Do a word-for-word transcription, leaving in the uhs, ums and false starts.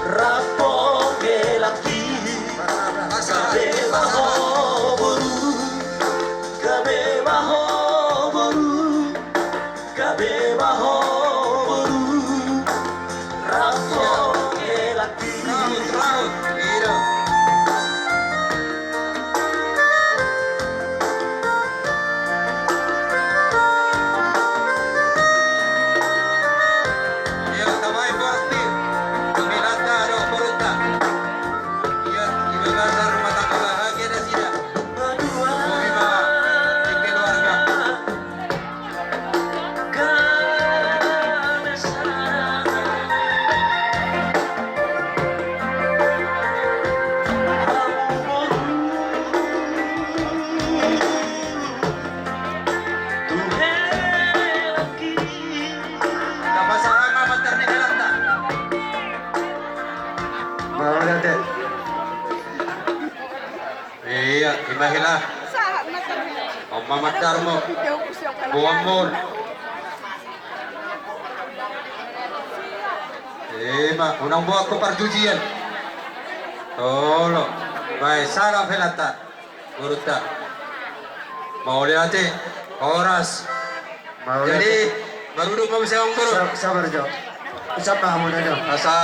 Rap ho gelak i. Gabe ma ho boru. Gabe ma ho boru. Gabe ma ho boru. Rap ho gelak i. Ia, ima hela. Oma mandarmu. Boanmu. Ima, unang boan ho parjujian. Olo. Bae, salam helanta. Borunta. Mauliate. Horas. Mauliate. Jadi, baru duduk mau bisa ngomong, Bro. Sa-, sabar, Jo. Ucap lah, mau, Jo. Asa.